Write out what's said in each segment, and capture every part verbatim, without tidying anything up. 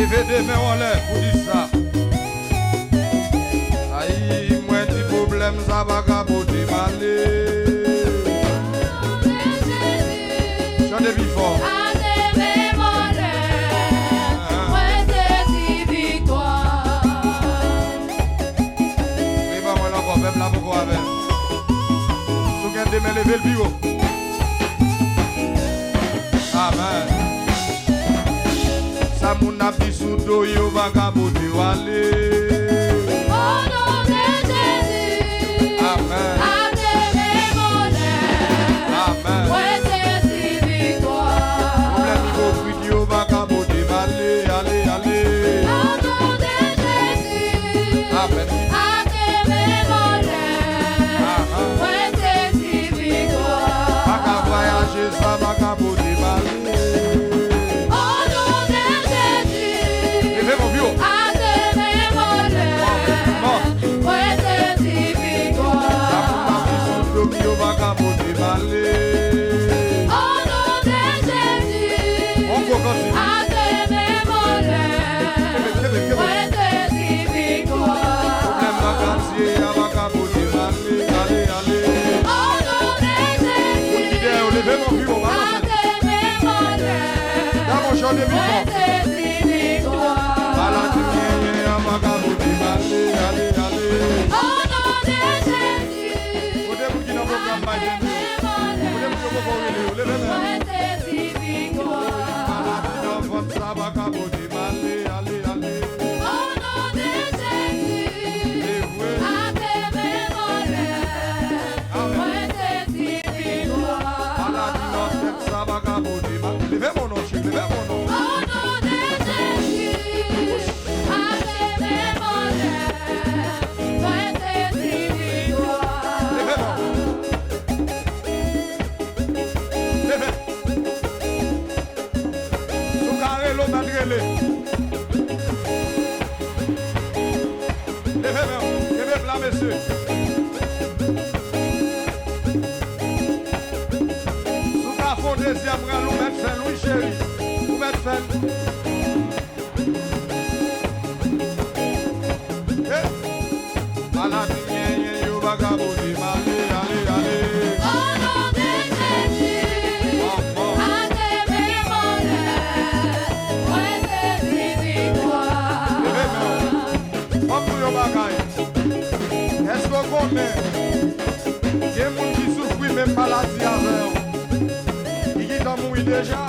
Leve de men w anlè pou di sa. Ay, mwen di pwoblèm sa pa ka pote m ale. Chante pi fò. Li pa mwen ankò, pèp la poko avè m. Si w gen de men, leve l pi wo. Amèn. Sa moun ap di sou do yo pa ka pote w ale. O non de Jezi. Amèn. Ate men mòlè. Amèn. Mwen sezi viktwa. Pwoblèm ipokrit yo pa ka pote m ale, ale, ale. O non de Jezi. Amèn. Ate men mòlè. Aha. Mwen sezi viktwa. Pa ka vwayaje, sa pa ka pote m ale. O non de Jezi. Leve men w pi wo. Ate men mòlè. Mò, mò. Mwen sezi viktwa. Sa moun ap di sou do m yo pa ka pote m ale. O non de Jezi. On gwo kantik. Ate men mòlè. Kenbe, kenbe, kenbe. Mwen sezi viktwa. Pwoblèm nan katye a pa ka pote m ale, ale, ale. O non de Jezi. Moun ki dèyè yo, leve men w pi wo, balanse. Ate men mòlè. Dabò chante pi fò. Mwen sezi viktwa. Maladi m genyen an pa ka pote m ale, ale, ale. O non de Jezi. Kote moun ki nan pwogram bay men yo? Kote moun yo poko rele yo? Leve men. Mwen sezi viktwa. Maladi nan vant sa pa ka pote m ale, ale, ale. O non de Jezi. E vre. Ate men mòlè. Amèn. Mwen sezi viktwa. Maladi nan tèt sa pa ka pote m ale. Leve men w non, cheri, leve men w non. O non de Jezi. Ate men mòlè. Mwen sezi viktwa. Leve men w. Leve. Si w ka rele, w mèt rele. Leve men w. Kenbe m la, mesye. Si w ka fè yon dezyèm rèl, ou mèt fè l, wi, cheri. Ou mèt fè l. Eh! Maladi m genyen yo pa ka pote m ale, ale, ale. O non de Jezi, ate men mòlè, mwen sezi viktwa. Leve men w. Ban m di w yon bagay. Èske w konnen gen moun ki soufri menm maladi avè w, ki gentan mouri deja?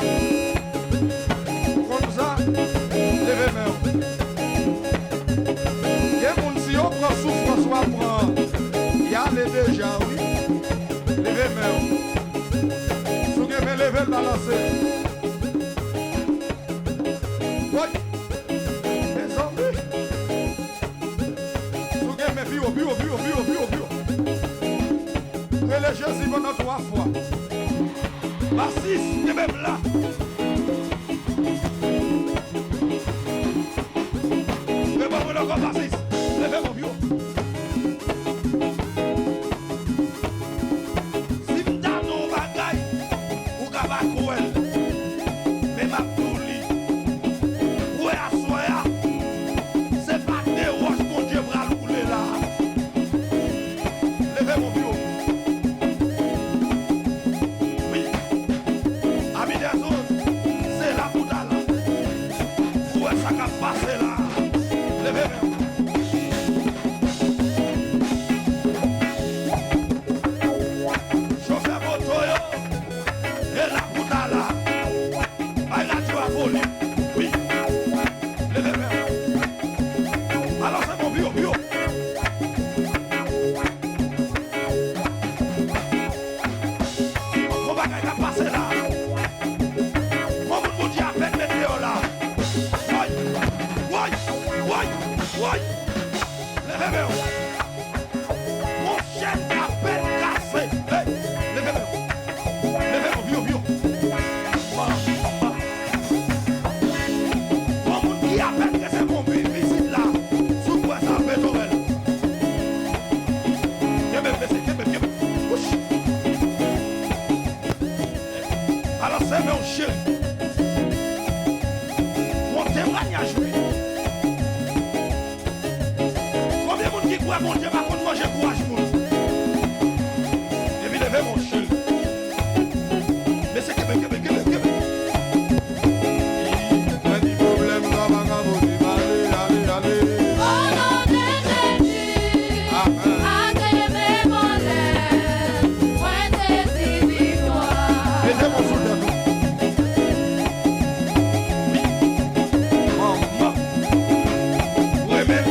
Ou konn sa? Leve men w. Gen moun, si yo pran soufrans w ap pran an, y ale deja, wi. Leve men w. Si w gen men, leve l, balanse. Woy! Mezanmi! Si w gen men, pi wo, pi wo, pi wo, pi wo, pi wo, pi wo. Rele Jezi pandan twa fwa. Basis, kenbe m la. Reponn mwen ankò, basis. Leve men w pi wo. Si m ta di w yon bagay, ou ka pa kwè l. Men m ap di w li. Ou wè aswè a, se pa de wòch Bondye pral woule la a. Leve men w pi wo. Wi. Ami dèzòd, se la pou ta la. Ou wè sa k ap pase la a. Leve men w. Chofè moto yo, e la pou ta la. Bay radyo a volim. Wi. Leve men w. Balanse men w pi wo, pi wo. Gon bagay k ap pase la. Gon moun Bondye apèn met deyò la. Woy! Woy! Woy! Woy! Leve men w. Yon chèn k apèn kase. Hey, leve men w. Leve men w, pi wo, pi wo. Yon moun ki apèn resevwa yon vizit la. Si w kwè sa, mete w bèl. Kenbe, mesye, kenbe, kenbe. Wouch. Alò, se men w, cheri. Yon temwayaj, wi. Bondye pa konn manje kouraj moun. Epi leve monchè. Mesye, kenbe, kenbe, kenbe, kenbe. Mwen di pwoblèm sa pa ka posib. Ale, ale, ale. O non de Jezi, amèn. Atire mwen anlè. Mwen sezi viktwa. Mete men w sou tèt ou. Wi. Manman. Ou renmen l?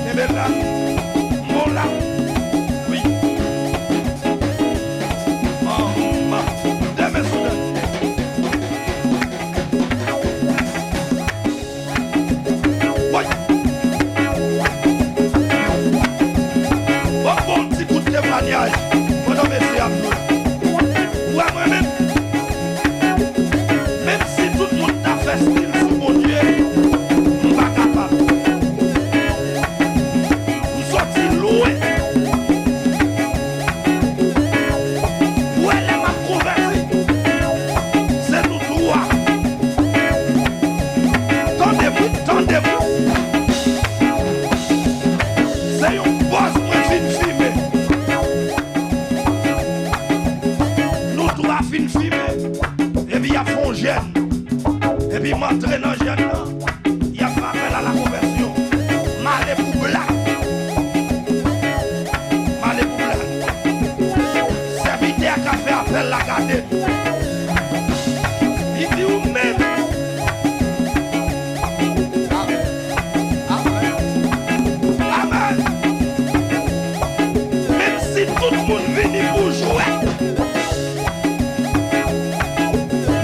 Kenbe l la. M ba w la. Wi. Manman. De men sou tèt. Woy! Bon, bon, ti kout temwayaj pandan mesye ap jwe. Ou wè mwen menm, menm si tout moun ta fè stil sou Bondye, m pa kapab. M soti lwen. Ou wè lè m ap konvèti, se nou twa. Tande m wi, tande m wi. Se yon pòz mwen fin fimen. Nou twa fin fimen. Epi y ap fè yon jèn. Epi m antre nan jèn nan. Y ap fè apèl a la konvèsyon. M ale pou blak. M ale pou blak. Sèvitè a k ap fè apèl la gade m. Li di ou menm. Amèn. Amèn. Menm si tout moun vini pou jwèt.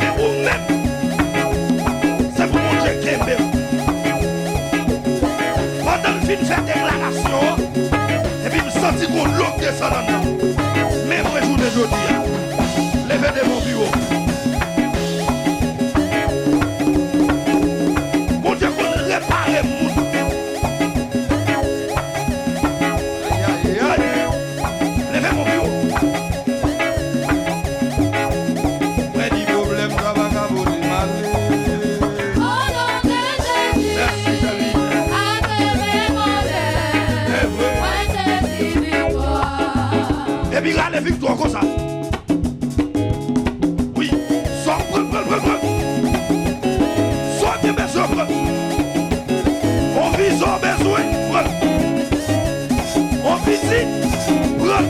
Men ou menm, se pou Bondye kenbe w. Pandan l fin fè deklarasyon an, epi m santi gon dlo k desann anndan m. Men mwen jounen jodi a, leve devan w pi wo. Bondye konn repare moun. Ayayay. Leve men w pi wo. Mwen di pwoblèm sa pa ka poze m ale. O non de Jezi, mèsi, Sèvitè. Atire mwen anlè. Evre. Mwen sezi viktwa. Epi rale viktwa konsa. Wi. Sa w pran, pran, pran, pran. Sa w gen bezwen pran. On viza w bezwen pran. On pitit pran.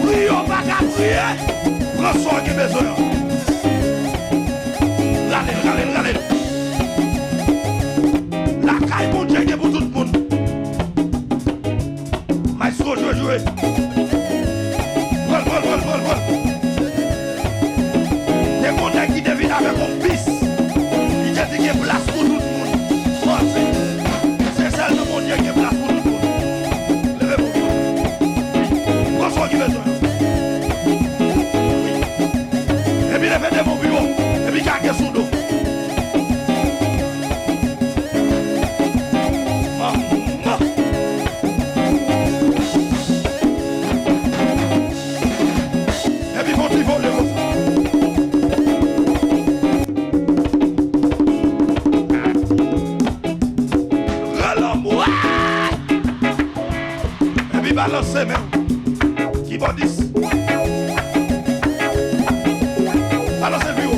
Priye w pa ka priye. Pran sa w gen bezwen an. Rale l, rale l, rale l. Lakay Bondye gen pou tout moun. Maestro jwe, jwe. Pran l, pran l, pran l, pran l, pran l. Te gon nèg ki te vin avèk yon bis. Li te di gen plas pou tout moun. Manti. Se sèlman Bondye gen plas pou tout moun. Leve pou moun. Pran sa w ki bezwen. Wi. Epi leve de men w pi wo. Epi kake sou do. Epi fè yon ti vole konsa. Rele anmwe! Epi balanse men w. Kibòdis. Balanse l pi wo.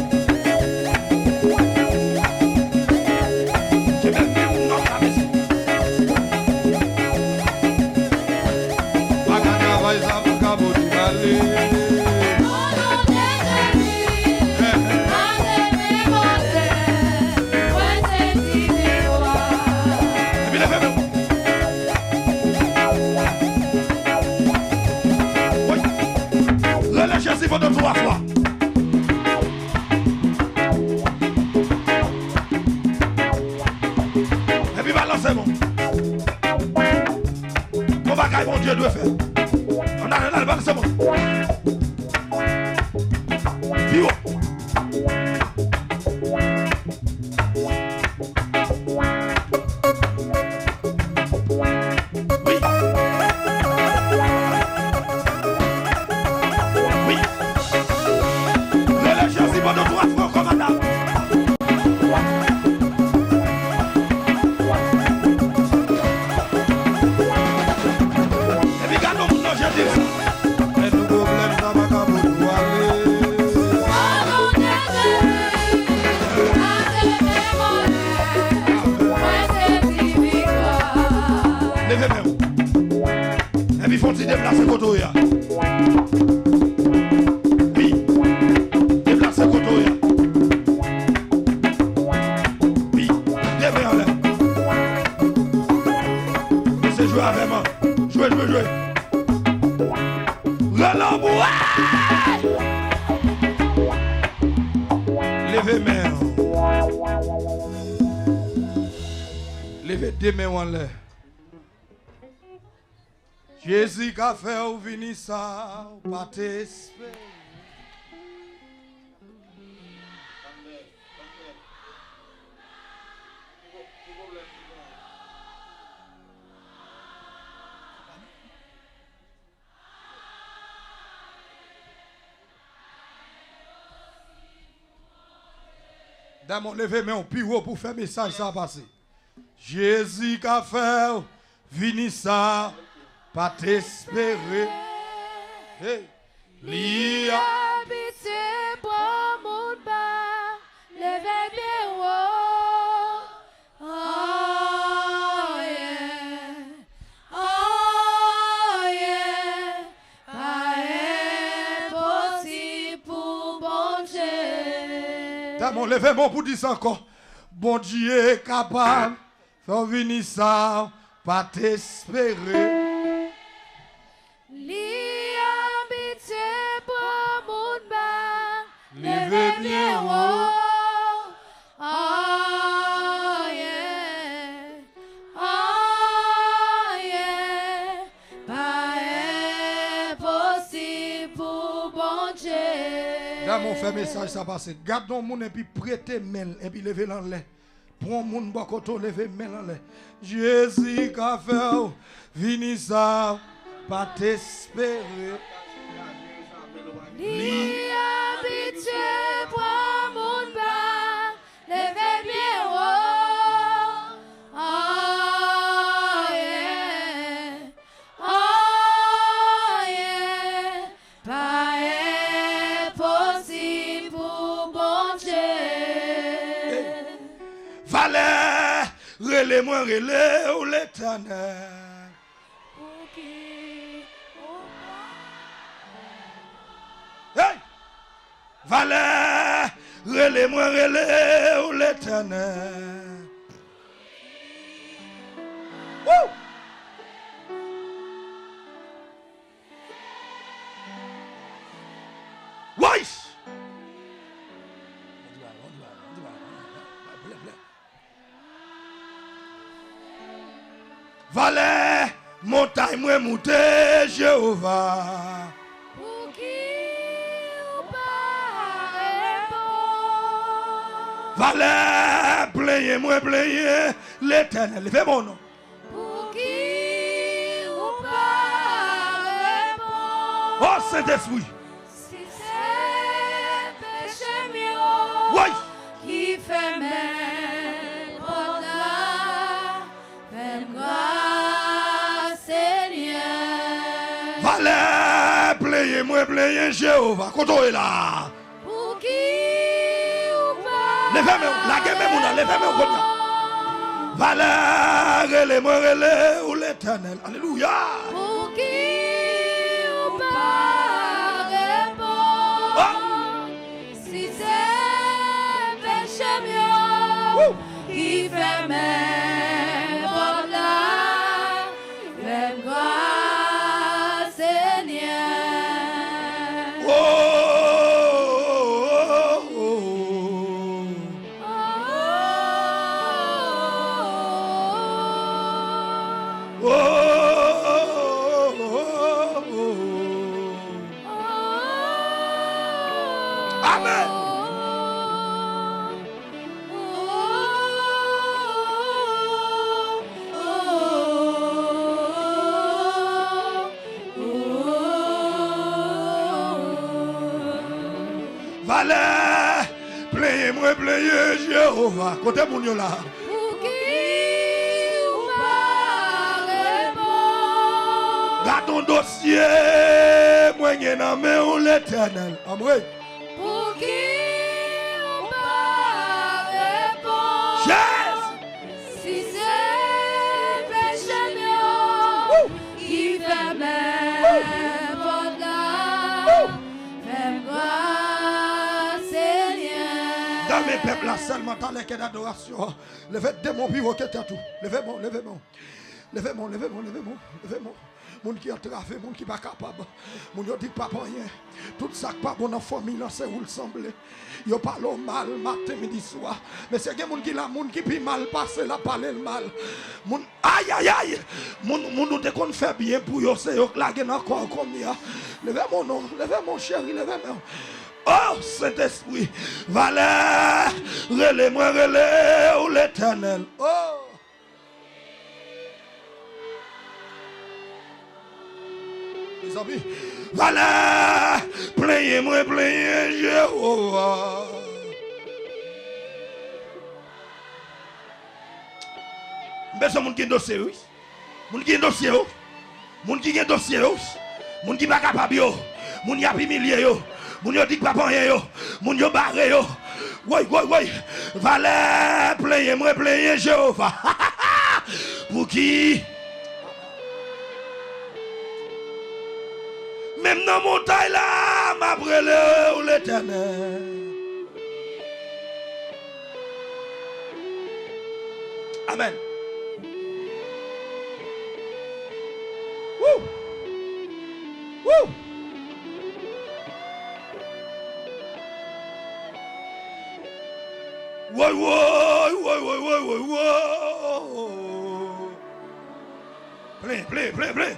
Kenbe menm nòt la, mesye. Pa ka travay sa, pa ka pote m ale. O non de Jezi, pa te demande, mwen sezi viktwa. Epi leve men w. Woy. Rele Jezi pandan twa fwa. Epi balanse men w. Gon bagay Bondye dwe fè. Ann ale, ann ale, balanse men w. Pi wo. Wi. Wi. Rele Jezi pandan twa fwa ankò, madanm. Deplase kote w ye a. Wi. Deplase kote w ye a. Wi. De men anlè. Mesye, jwe avè m. Jwe, jwe, jwe. Rele w pou wè. Leve men w. Leve de men w anlè. Jezi ka fè w vini sa w pa t espere. Damon, leve men w pi wo pou fè mesaj sa a pase. Jezi ka fè w vini sa w pa t espere. Hey. Li abitye pran moun ba, leve byen wo. Ayen, ayen pa enposib pou Bondye. Damon, leve men w pou di sa ankò. Bondye kapab fè w vini sa w pa t espere. Li abitye pran moun ba, leve byen wo. Ayen, ayen pa enposib pou Bondye. Damon, fè mesaj sa pase. Gad yon moun epi prete men l, epi leve l anlè. Pran moun bò kote w, leve men l anlè. Jezi ka fè w vini sa w pa t espere. Li abitye pran moun ba, leve byen wo. Ayen, ayen pa enposib pou Bondye. Valè, rele mwen, rele w Letènèl. Pouki ou pa... Hey! Valè, rele mwen, rele w Letènèl. Woo! Woy! Valè montay mwen moute, Jewova. Pouki ou pa reponn? Valè plenyen mwen plenyen Letènèl. Leve men w non. Pouki ou pa reponn? O Sentespri! Si se peche m yo, woy, ki fèmen pòt la, fè m gras, Senyè. Valè plenyen mwen plenyen Jewova. Kote w ye la? Pouki ou pa... Leve men w, lage men moun nan, leve men w kounye a. Valè, rele mwen, rele w Letènèl. Alelouya. Pouki ou pa reponn? Oh! Si se peche m yo, woo, ki fèmen pòt la, fè m gras, Senyè. Oh, oh, oh, oh. Oh, oh, oh, oh, oh. Amèn. Valè, plenyen mwen plenyen Jewova. Kote moun yo la? Pouki ou pa reponn? Gad yon dosye mwen gen nan men w, Letènèl. Anmwe. Pouki ou pa reponn? Jezi! Si se peche m yo, woo, ki fèmen La sèlman talè kè dadorasyon. Leve demon pi wo ke tèt ou. Leve men w, leve men w. Leve men w, leve men w, leve men w, leve men w. Moun ki antrave, moun ki pa kapab. Moun yo di k p ap anyen. Tout sa k pa bon nan fanmi lan, se ou l sanble. Yo pale w mal maten, midi, swa. Mesye, gen moun ki la, moun ki pi mal pase l ap pale l mal. Moun, ayayay! Moun, moun ou te konn fè byen pou yo, se yo k lage nan kò w kounye a. Leve men w non, leve men w cheri, leve men w. O Sentespri, valè, rele mwen, rele w Letènèl. O! Mezanmi, valè, plenyen mwen, plenyen Jewova. M bezwen moun ki gen dosye, wi. Moun ki gen dosye yo. Moun ki gen dosye yo. Moun ki pa kapab yo. Moun y ap imilye yo. Moun yo di k p ap anyen yo. Moun yo bare yo. Woy, woy, woy. Valè, plenyen mwen, plenyen Jewova. Pouki? Menm nan montay la, m ap rele w Letènèl. Amèn. Woo! Woo! Woy, woy, woy, woy, woy, woy, woy. Plen, plen, plen, plen.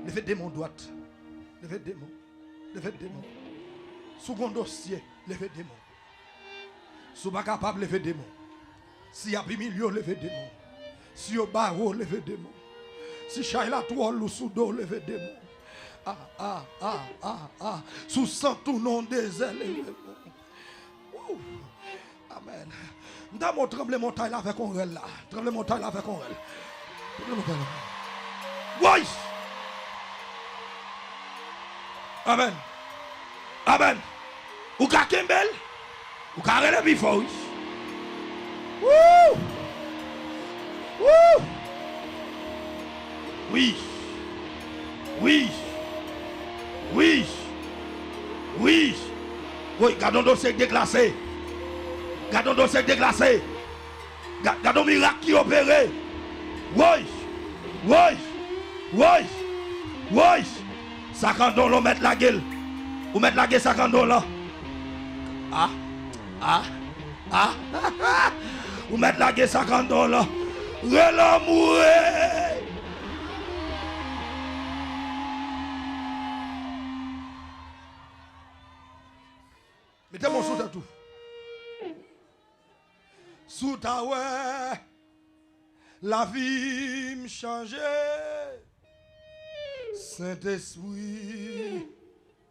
Leve de men w dwat. Leve de men w. Leve de men w. Si w gen yon dosye, leve de men w. Si w pa kapab, leve de men w. Si y ap imilye w, leve de men w. Si yo bare w, leve de men w. Si chay la twò lou sou do w, leve de men w. A, a, a, a, a. Si w santi w nan yon dezè, leve men w. Woo! Amèn. M ta mwen tranble montay la avèk yon rèl la. Tranble montay la avèk yon rèl. Tranble montay la. Woy! Amèn. Amèn. Ou ka kenbe l? Ou ka rele pi fò, wi. Woo! Woo! Wi. Wi. Wi. Wi. Woy, gad yon dosye k deklase. Gad yon dosye k deklase. Ga-, gad yon mirak ki opere. Woy. Woy. Woy. Woy. Sak an don lan, ou mèt lage l. Ou mèt lage sak an don lan. A. A. A. Ou mèt lage sak an don lan. Rele anmwe. Mete men w sou tèt ou. Si w ta wè lavi m chanje, Sentespri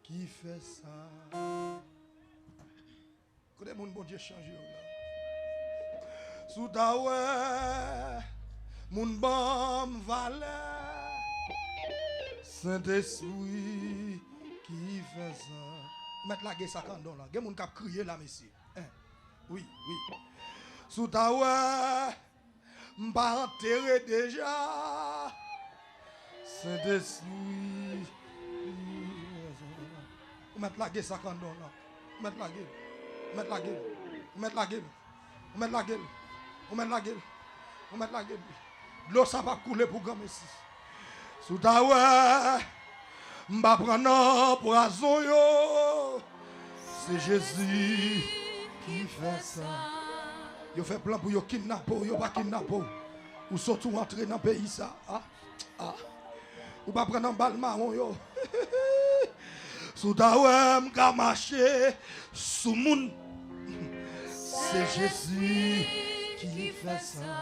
ki fè sa. Kote moun Bondye chanje yo la? Si w ta wè moun ban m valè, Sentespri ki fè sa. Ou mèt lage sak an don lan. Gen moun k ap kriye la, mesye. Hein. Wi, wi. Si w ta wè m pa antere deja. Sentespri. Ou mèt lage sak an don lan. Ou mèt lage l. Ou mèt lage l. Ou mèt lage l. Ou mèt lage l. Ou mèt lage l. Ou mèt lage l. Dlo sa p ap koule pou granmesi. Si w ta wè m pa pran nan pwazon yo. Se Jezi ki fè sa. Yo fè plan pou yo kidnape w, yo pa kidnape w. Ou soti, w antre nan peyi sa. A, a. Ou pa pran nan bal mawon yo. Si w ta wè m ka mache sou moun. Se Jezi ki fè sa.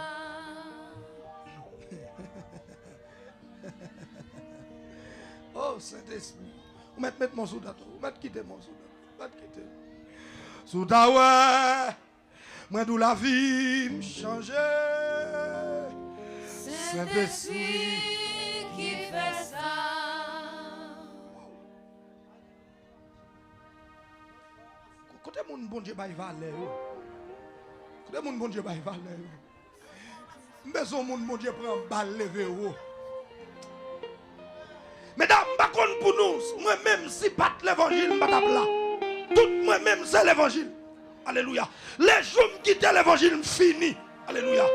O Sentespri, ou mèt met men w sou tèt ou, ou mèt kite men w sou tèt ou, ou mèt kite. Si w ta wè, mwen di w lavi m chanje. Sentespri ki fè sa. Kote moun Bondye bay valè yo? Kote moun Bondye bay valè yo? M bezwen moun Bondye pran anba l leve wo. Medam, m pa konn pou nou, mwen menm si pa t levanjil, m pa t ap la. Tout mwen menm se levanjil. Alelouya. Lejou m kite levanjil, m fini. Alelouya.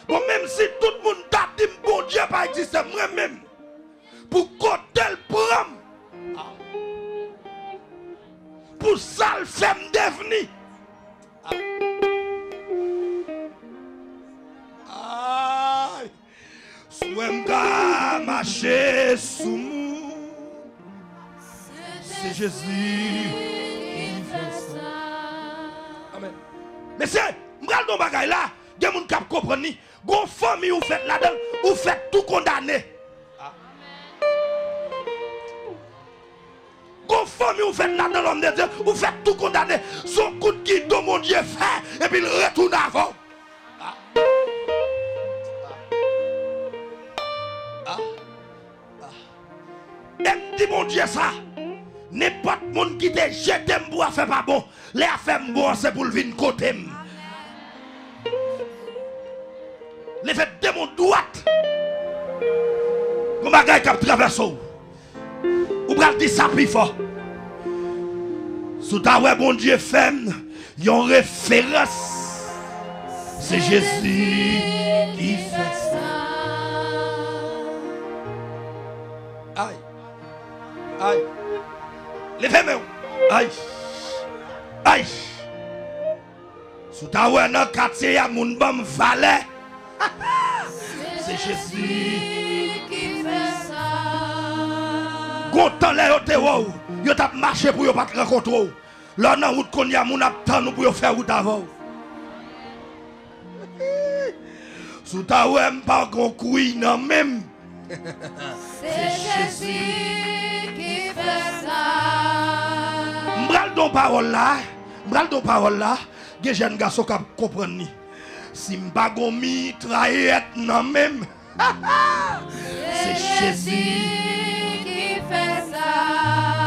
Bon, menm si tout moun ta di m Bondye pa egziste, mwen menm, pou kote l pran m, ah, pou sa l fè m devni. Ay! Si w wè m ka mache sou moun, se Jezi ki fè sa. Amèn. Mesye, m pral di yon bagay la, gen moun k ap konprann li. Gon fanmi ou fèt ladan l, ou fèt tou kondane. Gon fanmi ou fèt ladan, lòm de Dye, ou fèt tou kondane. Se yon kout gidon Bondye fè, epi l retounen avè w. Ah. Ah. Ah. Ah. E m di Bondye sa, nenpòt moun ki te jete m pou afè pa bon, lè afè m bon an, se pou l vin kote m. Leve de men w dwat. Gon bagay k ap travèse w. Ou pral di sa pi fò. Si w ta wè Bondye fè m yon referans, se Jezi ki fè sa. Ay. Ay. Leve men w. Ay. Ay. Si w ta wè nan katye a, moun ban m valè. Se Jezi ki fè sa. Gon tan lè yo te wè w, yo t ap mache pou yo pa t rankontre w. Lè w nan wout kounye a, moun ap tann ou pou yo fè wout avè w. Si w ta wè m pa gon kwi nan men m. Se Jezi ki fè sa. M pral di w pawòl la, m pral di w pawòl la, gen jèn gason k ap konprann li. Si m pa gon mitrayèt nan men m, se Jezi ki fè sa.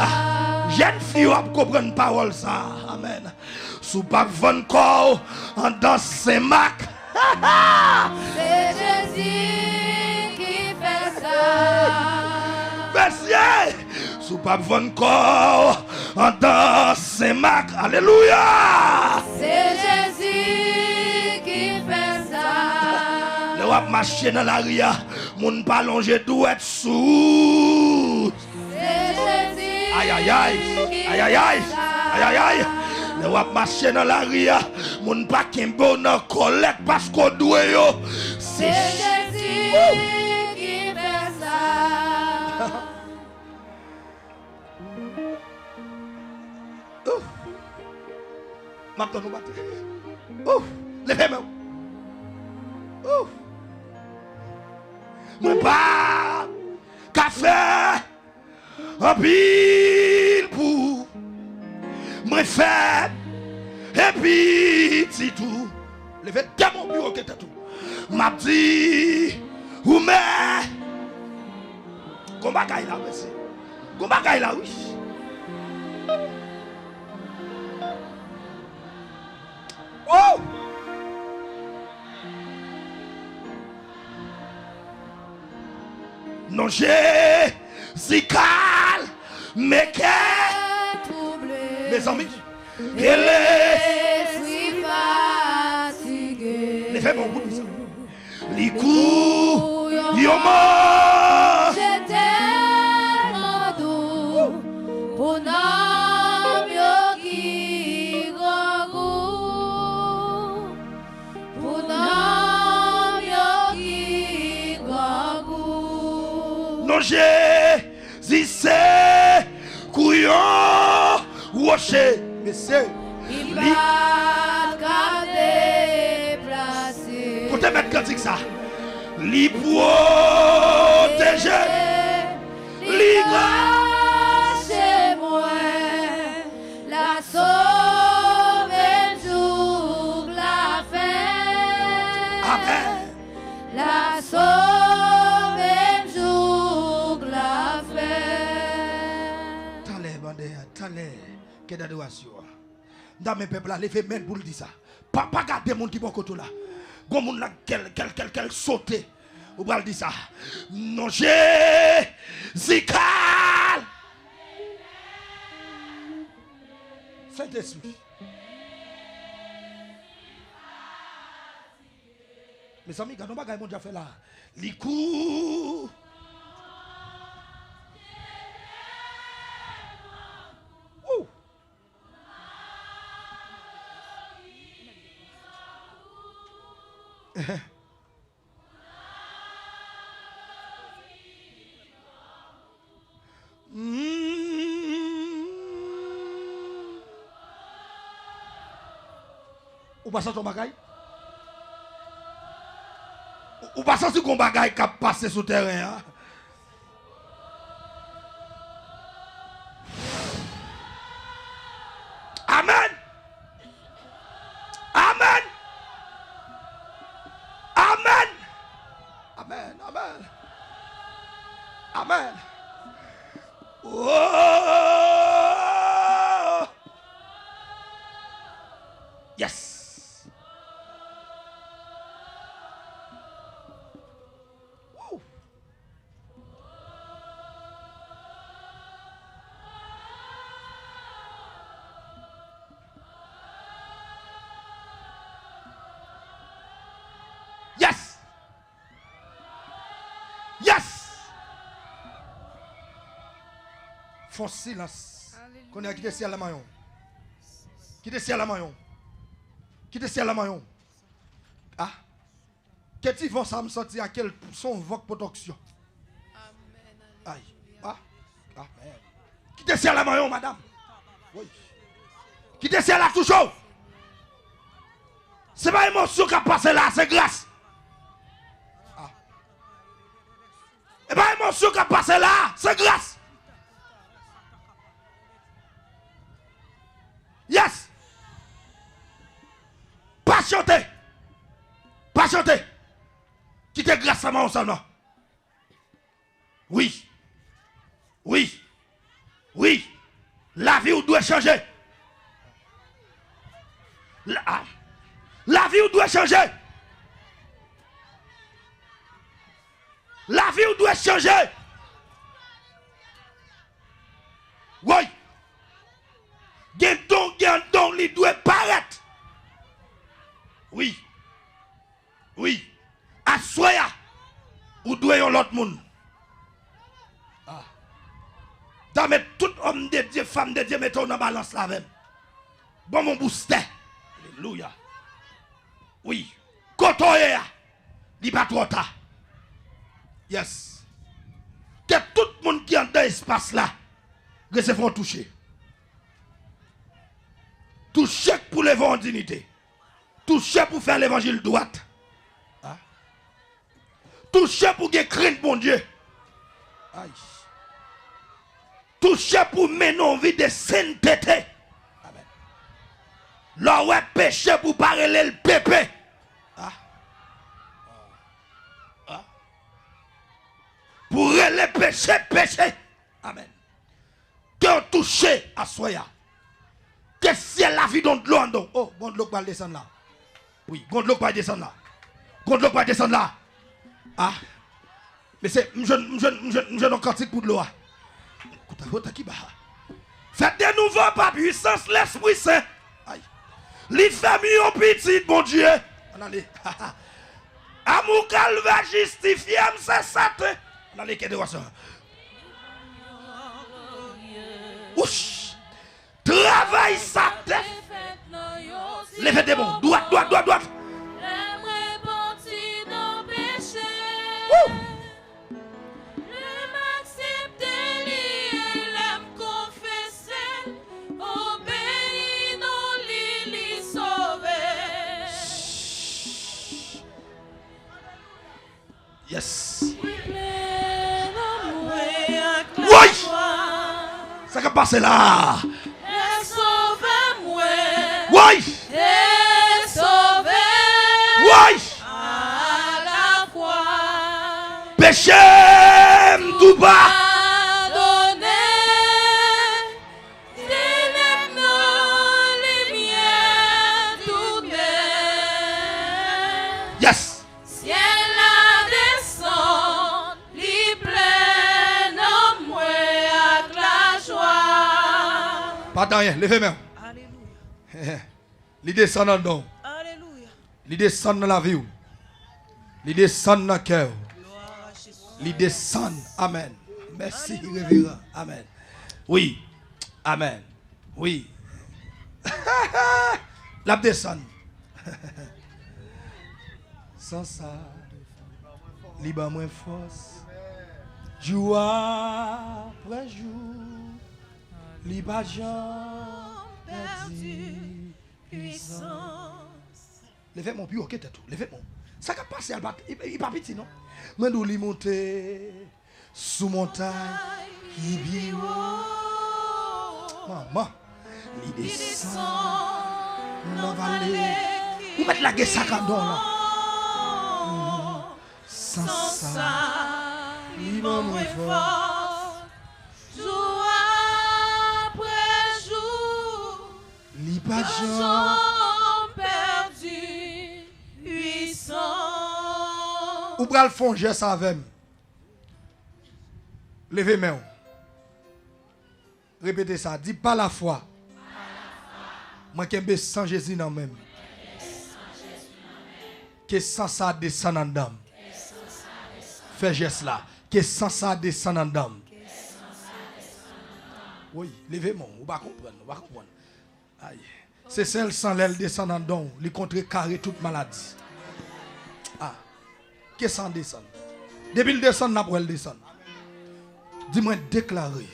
Ah, jèn fi yo ap konprann pawòl sa. Amèn. Si w p ap vann kò w anndan Sen Mak. Se Jezi ki fè sa. Mesye, si w p ap vann kò w anndan Sen Mak. Alelouya. Se Jezi ki fè sa. Lè w ap mache nan lari a, moun pa lonje dwèt sou ou. Ayayay, ayayay, ayayay. Lè w ap mache nan lari a, moun pa kenbe w nan kòlèt paske w dwe yo. Se Jezi ki fè sa. Ouf. M ap tann ou bat. Ouf. Leve men w. Ouf. Mwen pa ka fè anpil pou mwen fèb epi ti tou. Leve de men w pi wo ke tèt ou. M ap di ou mè. Gon bagay la, mesye. Gon bagay la, wi. Woo! Non, Jezi kalme kè. Mezanmi, e lespri fatige. Leve men w pou di sa. Li kou yon mò. Se tèlman dou pou nanm yo ki grangou. Pou nanm yo ki grangou. Non, Jezi se kou yon woche. Mesye, li pa ka deplase. Kote mèt kantik sa? Li pwoteje. Li rache mwen. L a sove m jouk lafen. Amèn. L a sove m jouk lafen. Talè, bande, talè. Kè dadorasyon. M ta men pèp la leve men l pou l di sa. Pa, pa gade moun ki bò kote w la. Gon moun la kèl, kèl, kèl, kèl sote. Ou pral di sa. Non Jezi kal. Sentespri. Mezanmi, gade yon bagay Bondye ap fè la. Li kou. Wou! Mm. Ou pa santi yon bagay? Ou, ou pa santi gon bagay k ap pase sou tèren an? Amèn. Amèn. Amèn. Amèn, amèn. Amèn. Oh! Yes. Woo! Yes! Yes! Fon silans. Kounye a, kite syèl la manyen w. Kite syèl la manyen w. Kite syèl la manyen w. Ah. Ke ti van sa m santi a, ke l se yon van k pote onksyon. Ay. Ah. Amèn. Kite syèl la manyen w, madanm. Wi. Kite syèl la touche w. Se pa emosyon k ap pase la, se gras. Ah. E pa emosyon k ap pase la, se gras. Yes. Pa chante. Pa chante. Kite gras la manyen w sèlman. Wi. Wi. Wi. Lavi w dwe chanje. La, ah. Lavi w dwe chanje. Lavi w dwe chanje. Woy. Gen don, gen don, li dwe parèt. Wi. Wi. Aswè a, ou dwe yon lòt moun. Ah. Ta met tout òm de Dye, fanm de Dye, mete w nan balans la avè m. Ban m yon boustè. Alelouya. Wi. Kote w ye a, li pa twò ta. Yes. Ke tout moun ki anndan espas la resevwa yon touche. Touche k pou leve w an diyite. Touche pou fè levanjil dwat. Ah. Touche pou gen krent Bondye. Ay. Touche pou mennen yon vi de sentete. Amèn. Lè w wè peche pou w pa rele l pepe. Ah. Ah. Pou rele peche, peche. Amèn. Ke w touche aswè a. Ke syèl la vide yon dlo anndan w. Oh, gon dlo k pral desann la. Wi, gon dlo k pral desann la. Gon dlo k pral desann la. Ah. Mesye, m jwenn, m jwenn, m jwenn, m jwenn yon kantik pou dlo a. Kouta, kouta ki ba. Fèt de nouvo pa pwisans Lespri Sen. Ay. Li fè m yon pitit Bondye. Ann ale. Amou kalvè jistifye m, se sèten. Ann ale, kè de wa sa. Wouch! Travay sa te fè. Leve de men w. Dwat, dwat, dwat, dwat. Woo! Yes. Woy! Sa k ap pase la? Woy! Woy! Peche m tou pa. Tenèb nan limyè. Pa t anyen. Leve men w. Alelouya. Li desann anndan w. Alelouya. Li desann nan lavi w. Li desann nan kè w. Glwa a Jezi. Li desann. Amèn. Mèsi, alelouya, reveran. Amèn. Wi. Amèn. Wi. L ap desann. San sa, li ban mwen fòs. Jou apre jou, li pa janm pèdi pwisans. Leve men w pi wo ke tèt ou. Leve men w. Sa k ap pase a, li pa, li, li pa piti, non. Mwen di w li monte sou montay ki pi wo. Manman, li desann nan vale. Ou mèt lage sa k anndan w lan. San sa, li ban mwen fòs. Jou apre jou, li pa janm pèdi pwisans. Ou pral fè yon jès avè m. Leve men w. Repete sa. Di, pa lafwa, mwen kenbe san Jezi nan men m. Ke san sa desann anndan m. Fè jès la. Ke san sa desann anndan m. Wi, leve men w. Ou pa konprann. Ou pa konprann. Ay. Se sèl san, lè l desann anndan w, li kontrekare tout maladi. Ah. Ke san desann. Depi l desann, n ap wè l desann. Di, mwen deklare.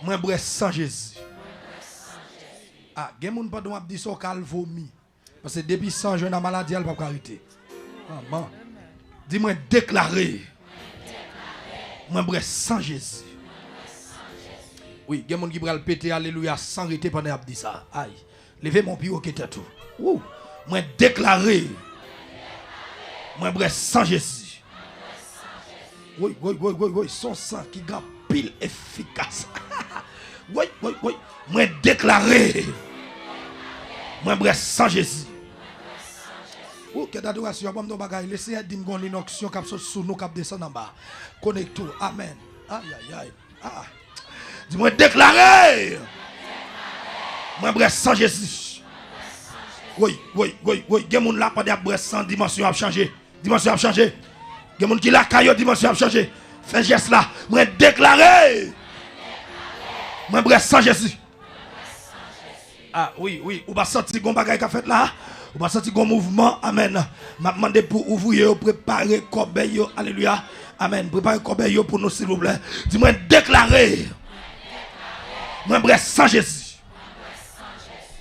Mwen bwè san Jezi. Ah, gen moun pandan w ap di sa, w ka al vomi. Paske depi san jwenn a maladi a, l p ap ka rete. Manman. Di, mwen deklare. Mwen bwè san Jezi. Wi, gen moun ki pral pete alelouya san rete pandan y ap di sa. Ay. Leve men w pi wo ke tèt ou. Wou. Mwen deklare. Mwen bwè san Jezi. Woy, woy, woy, woy, woy, se yon san ki gen anpil efikas. Woy, woy, woy, mwen deklare. Mwen bwè san Jezi. Ou, kèt adorasyon, ban m yon bagay. Lesenyè di m gen yon linonksyon k ap sot sou nou, k ap desann anba. Konekte w. Amèn. Ay, ay, ay. Ah. Di, mwen deklare. Mwen bwè san Jezi. Woy, woy, woy, woy. Gen moun la pandan y ap bwè san, dimansyon ap chanje. Dimansyon ap chanje. Gen moun ki lakay yo, dimansyon ap chanje. Fè jès la. Mwen deklare. Mwen bwè san Jezi. Ah, wi, wi. Ou pa santi gon bagay k ap fèt la? Ou pa santi gon mouvman? Amèn. M ap mande pou ouvriye yo prepare kòbèy yo. Alelouya. Amèn. Prepare kòbèy yo pou nou, silvouplè. Di, mwen deklare. Mwen bwè san Jezi.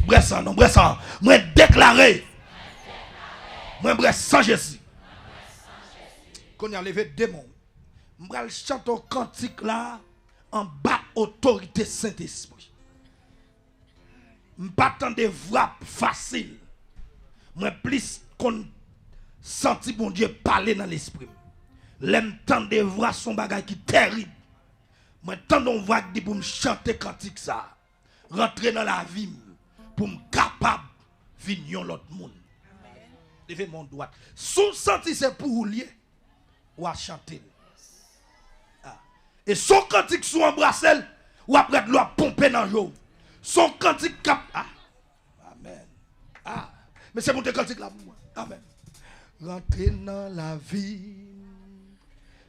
Bwè san, non, bwè san. Mwen deklare. Mwen bwè san Jezi. Kounye a, leve de men w. M pral chante yon kantik la anba otorite Sentespri. M pa tande vwa fasil. Mwen plis konn santi Bondye pale nan lespri m. Lè m tande vwa, se yon bagay ki terib. Mwen tande yon vwa ki di pou m chante kantik sa a. Rantre nan lavi m pou m kapab vin yon lòt moun. Leve men w dwat. Si w santi se pou ou l ye, w a chante l. Ah. E se yon kantik, si w anbrase l, w ap wè dlo ap ponpe nan je w. Se yon kantik k ap, ah. Amèn. Ah. Mesye, monte kantik la pou mwen. Amèn. Rantre nan lavi m,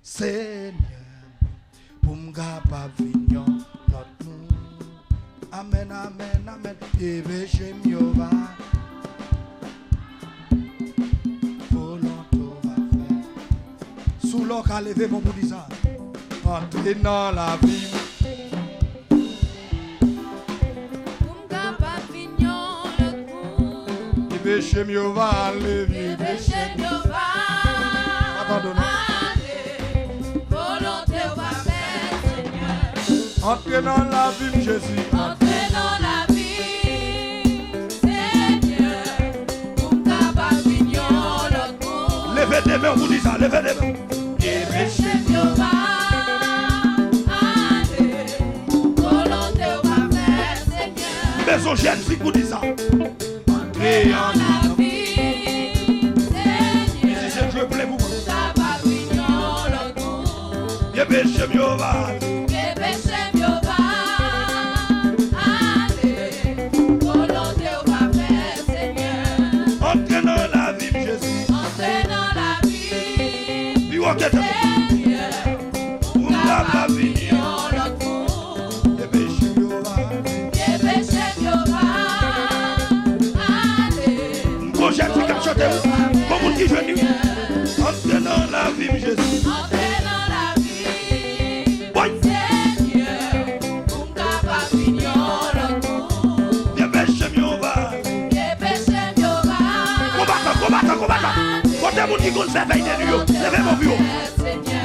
Senyè, pou m kapab vin yon lòt moun. Amèn, amèn, amèn. E peche m yo va, volonte w va fè. Sou lò ka leve men w pou di sa. Antre nan lavi m. Pou m kapab vin yon lòt moun. E peche m yo va ale vit. E peche m yo va abandone. Ale. Volonte w va fè, Senyè. Antre nan lavi m, Jezi. Antre nan lavi m, Senyè. Pou m kapab vin yon lòt moun. Leve de men w pou di sa, leve de men w. E peche m yo va ale, volonte w va fè, Senyè. M bezwen jèn fi pou di sa. Antre an lavi, Senyè. Mizisyen, jwe ple pou mwen. Sa va vin yon lòt moun. E peche m yo va ale. E peche m yo va ki jwenn li. Antre nan lavi m, Jezi. Antre nan lavi m, Woy. Senyè, pou m kapab vin yon lòt moun. Vye peche m yo va. Vye peche m yo va. Konbatan, konbatan, konbatan. Kote moun ki konn fè vèy de nwi yo? Leve men w pi wo. Senyè.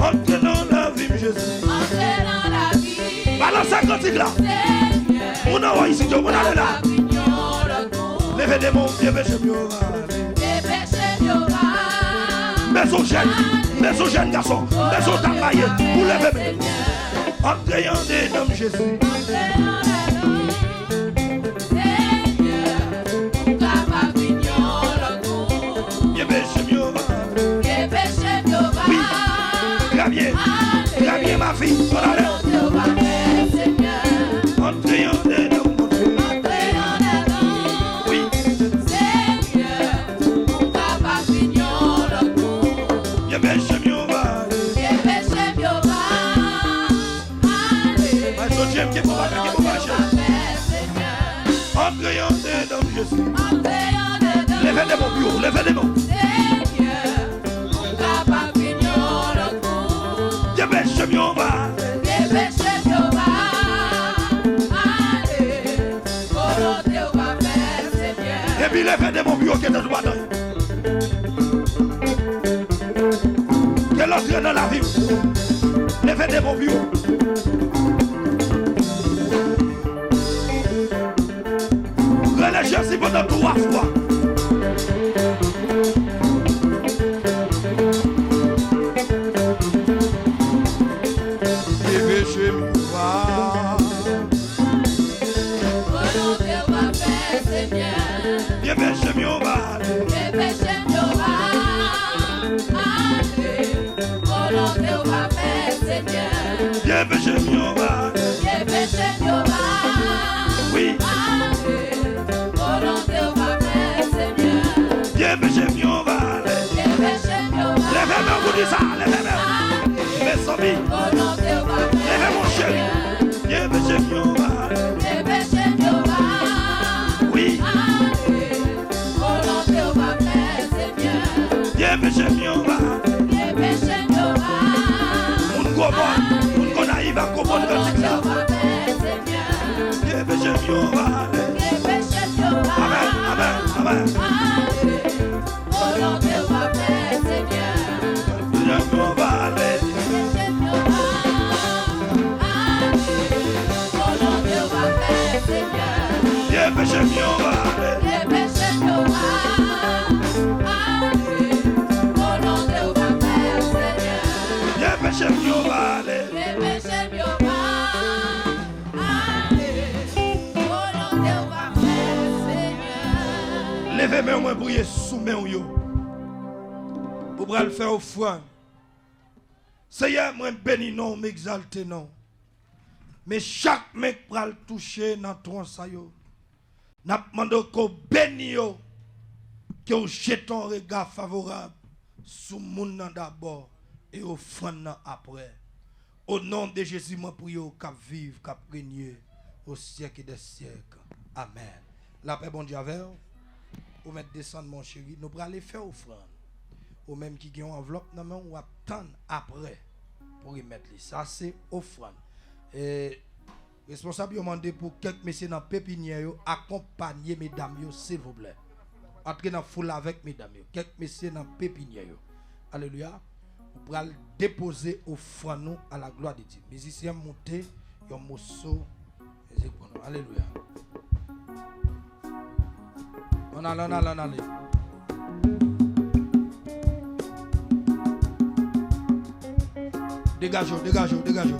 Antre nan lavi m, Jezi. Antre nan lavi m. Balanse kantik la. Senyè. Moun anwo isit yo, moun ale la. Leve de men w, vye peche m yo va. Vye peche m yo va. Bezwen jèn, bezwen jèn gason, bezwen dam marye pou leve men. Antre andedan m, Jezi. Senyè, pou m kapab vin yon lòt moun. Vye peche m yo va. Vye peche m yo va. Wi. Trè byen. Trè byen, ma fi. Ann ale. Volonte w va fè, Senyè. Antre andedan m, Bondye. Antre andedan m. Wi. Senyè, pou m kapab vin yon lòt moun. Vye peche m yo va. Vye peche m yo va. Ale. Maestro James, gen bon bagay, gen bon bagay, cheri. Antre andedan m, Jezi. Leve de men w pi wo, leve de men w. Vye peche m yo va. Ale. Epi leve de men w pi wo, kite tout madanm. Ke l antre nan lavi m. Leve de men w pi wo. Rele Jezi pandan twa fwa. Vye peche m yo va. Volonte w va fè, Senyè. Vye peche m yo va ale. Vye peche m yo va ale. Volonte w va fè, Senyè. Vye peche m yo va ale. Vye peche m yo va ale. Wi. Volonte w va fè, Senyè. Vye peche m yo va ale. Vye peche m yo va ale. Leve men w pou di sa, leve men w. Mezanmi. Volonte w va fè, Senyè. Leve, moncheri. Vye peche m yo va ale. Vye peche m yo va ale. Wi. Volonte w va fè, Senyè. Vye peche m yo va ale. Vye peche m yo va ale. Moun Gwomòn, moun Gonayiv ap konprann kantik sa. Volonte w va fè, Senyè. Vye peche m yo va ale. Vye peche m yo va ale. Amèn, amèn, amèn. Ale. Volonte w va fè, Senyè. Vye peche m yo va ale. Vye peche m yo va ale. Ale. Volonte w va fè, Senyè. Vye peche m yo va ale. Vye peche m yo va ale. Volonte w va fè, Senyè. Vye peche m yo va ale. Vye peche m yo va ale. Volonte w va fè, Senyè. Leve men w, mwen priye sou men w yo. Ou pral fè ofrann. Seyè, mwen beni non w, m egzalte non w. Men chak men k pral touche nan twon sa yo, n ap mande w ke w beni yo, ke w jete yon rega favorab sou moun nan dabò e ofrann nan apre. O non de Jezi, mwen priye w k ap viv, k ap renye o syèk dè syèk. Amèn. Lapè Bondye avè w. Ou mèt desann, moncheri. Nou prale fè ofrann. Ou menm ki gen yon anvlòp nan men w, w ap tann apre pou remèt li. Sa se ofrann. E, responsab yo mande pou kèk mesye nan pepinyè yo akonpanye medam yo, silvouplè. Antre nan foul la avèk medam yo. Kèk mesye nan pepinyè yo. Alelouya. Ou pral depoze ofrann nou à la gloire de Dieu. Mizisyen, moute yon moso mizik pou nou. Alelouya. Ann ale, ann ale, ann ale. Degaje w, degaje w, degaje w.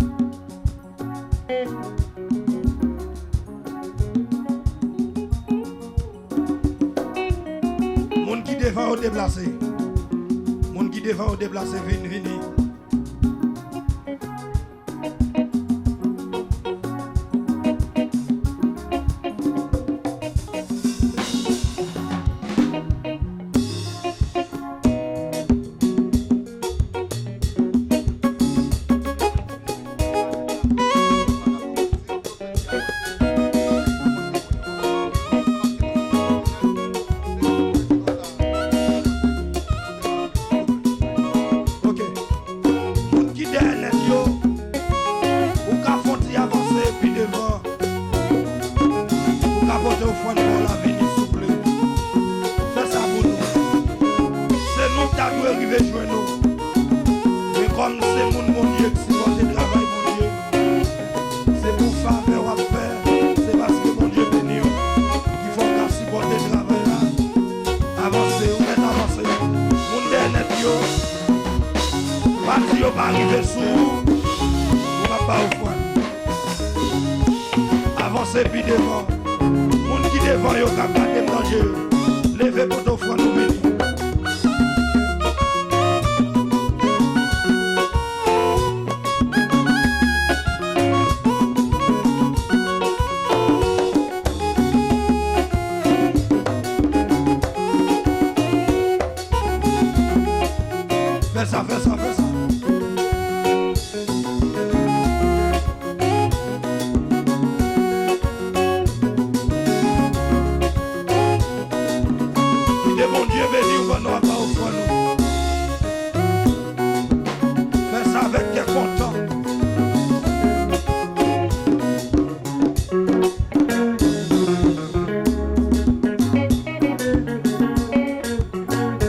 Moun ki devan yo deplase. Moun ki devan yo deplase, vin, vini. yo pa rive sou ou, nou p ap ba ofrann. Avanse pi devan. Moun ki devan yo k ap gade m nan je yo, leve pote ofrann nou vini. Fè sa, fè sa, fè sa. Kite Bondye beni w pandan w ap ba ofrann ou. Fè sa avèk kè kontan.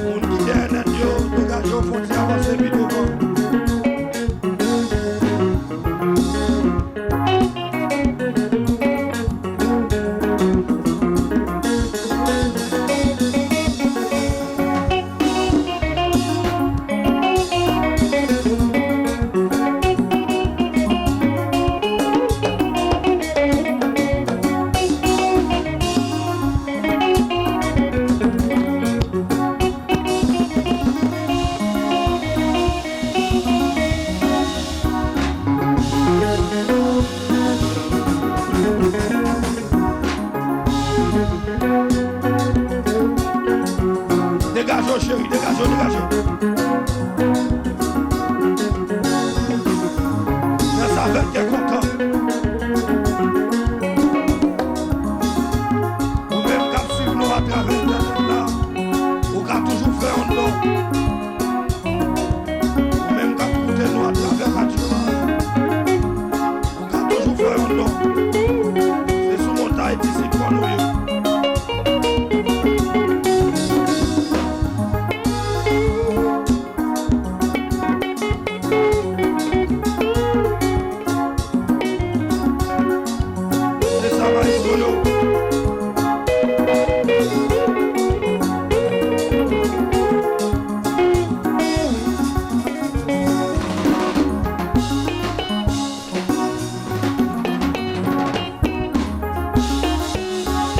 Moun ki dèyè nèt yo, degaje w, fè w ti avanse pi devan. Degaje w, cheri, degaje w, degaje w. Fè sa avèk kè kontan. Ou menm k ap swiv nou atravè entènèt la, ou ka toujou fè yon don. Ou menm k ap koute nou atravè radyo a, ou ka toujou fè yon don. Se sou montay disip nou ye. Se sa, maestro yo.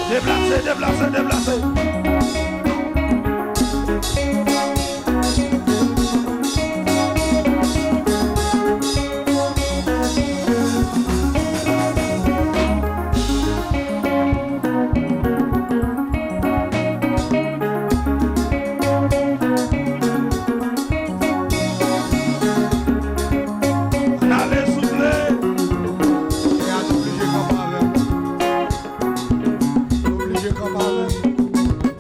Deplase, deplase, deplase. Ann ale, souple. Frè a, nou oblije kanpe avè l. Nou oblije kanpe avè l.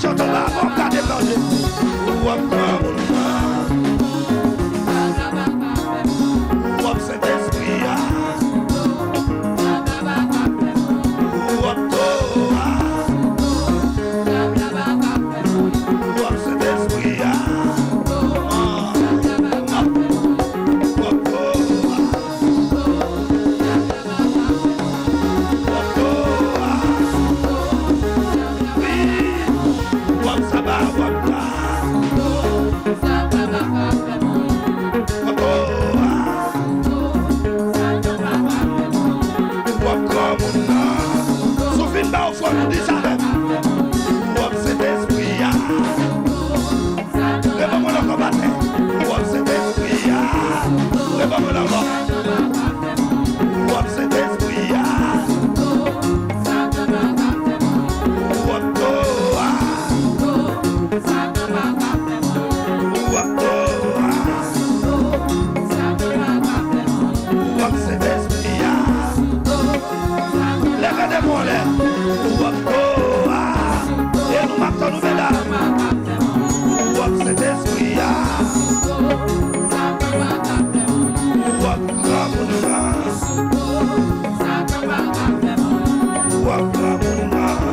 Chante anba avan, gade m nan je. W ap granmoun nan. W ap Sentespri a. W ap to a. W ap Sentespri a. W ap to a. W ap to a. Wi. W ap saba, w ap la. W ap to a. W ap granmoun nan. Si w fin ba w fòm, di sa avè m. W ap Sentespri a. Reponn mwen ankò, patnè. W ap Sentespri a. Reponn mwen ankò. W ap Sentespri a. W ap to a. W ap to a. W ap Sentespri a. Leve de men w anlè. W ap to a. E nou m ap tann nou, medam. W ap Sentespri a. W ap granmoun nan. W ap granmoun nan.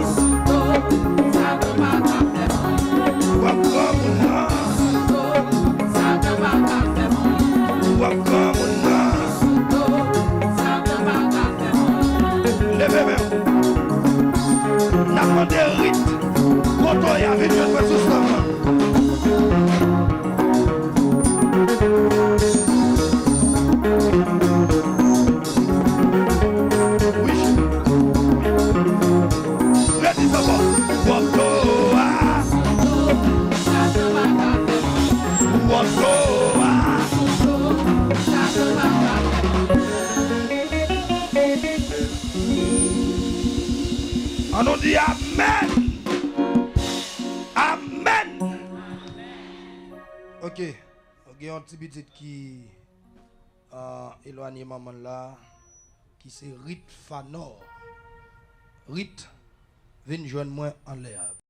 W ap granmoun nan. W ap granmoun nan. Leve men w. N ap mande rit kote w ye a, vin jwenn mwen sou sèn nan. Wi. Redi sa ankò. W ap to a. W ap to a. An nou di amèn. Amèn. Ok. Gen yon ti pitit ki, ah, elwanye manman l la, ki se Rit Fanò. Rit, vin jwenn mwen anlè a.